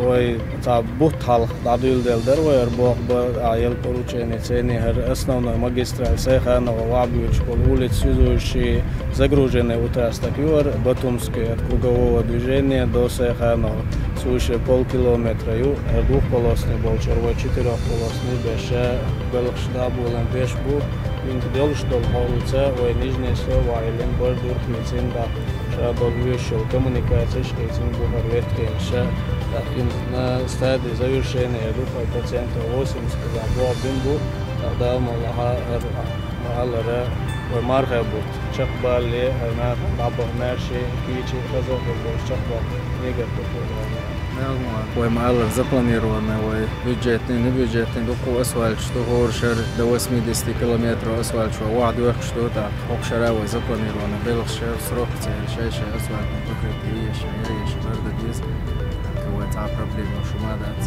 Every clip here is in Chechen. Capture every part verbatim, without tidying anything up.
Вай цхьа бутт хьалха дӀадуьйладелла дара вай хӀара болх бан, а, яла поручени цӀена хӀара основной магистраль Сайханова вахьбуьйцуш болу улица связующий загруженный участок ю хӀара, Батумский от кругового движения до Сайханова. Цу шен полкилометра ю, хӀара двухполосный болчара вай четырёхполосный беш, белхаш дӀаболан беш бу. ХӀинца долуш долу хьолаца вай Нижний Сов ваийлина бара дурхмицина дӀа. Ша долу оьшуш йолу коммуникацеш хийцина бу хӀара ветхенаш. ТӀаккха хӀинца на стадии завершения ду, хӀара пациентов восемьдесят бохьбина бу. ТӀаккха Дала мукъ лахь, хӀара ма-аллара, вай мархий бутт чекхбалале, хӀара нахана дӀабаха маьрша, кийча, хаза а хир болуш чекхбаха мегар ду кху. Вай ма-аллара запланированный вай бюджетный, не бюджетный, дуккха асфальташ ду, хӀора шара до восьмидесяти километров асфальташ вай вахьдоьхкуш ду, тӀаккха хӀокху шарахь вай запланированный белхаш, шара срок ца яьлла, шай-шай асфальтный покрытие еш, шай еш барда деза. ТӀаккха вай цхьа проблема шу ма дац,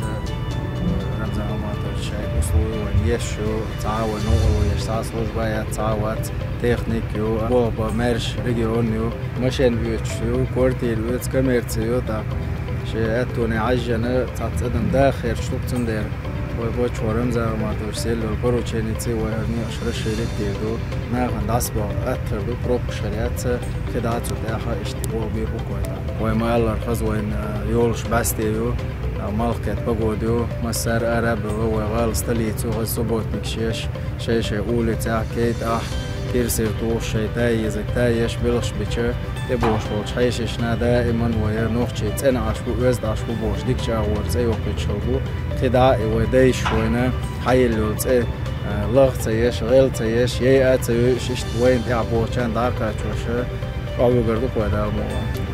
Рамзан Аматович шайн условия вайн еш ю, цхьа а вай новкъарло еш, цхьа а служба яц, цхьа а вац, техник ю, болх бан маьрша регион ю. Машен оьцуш ю, квартира оьцу, коммерция ю, тӀаккха шен аьттоне хьаьжжина цхьацца адам даха херчаш ду-кх, цундела вай бочо Рамзан Аматовича елла йолу порученица вай хӀара некъаш расширить дийр ду. Нахана дӀасабаха аттар ду, пробкаш хир яц, кхидӀа а цу тӀехь иштта болх бийр бу-кх вай тӀаккха. Вай ма-аллара хаза вайна, а, йолуш бӀаьсте ю, а, малхкет погода ю, массара а ара а бевлла, вай гӀала столица ю, хаза субботникаш еш, шай-шай улицехь, кейтахь, кира-сира тухуш шайн тай езарг тай еш белхаш бича, тӀебогӀуш болчу хьешашна даиман вай нохчий цӀена Ӏаш бу, оьзда Ӏаш бу бохуш дика чӀагӀо цӀе йоккхуьйтуш хилла бу. КхидӀа а и вай дайша вайна хьаелла йолу цӀе, а, лаха ца еш, гӀел ца еш, яйа а ца йойуш, иштта вайна тӀехь бохучарна дӀа а кхачош, охьавуьгур ду-кх вай, Дала мукъ лахь.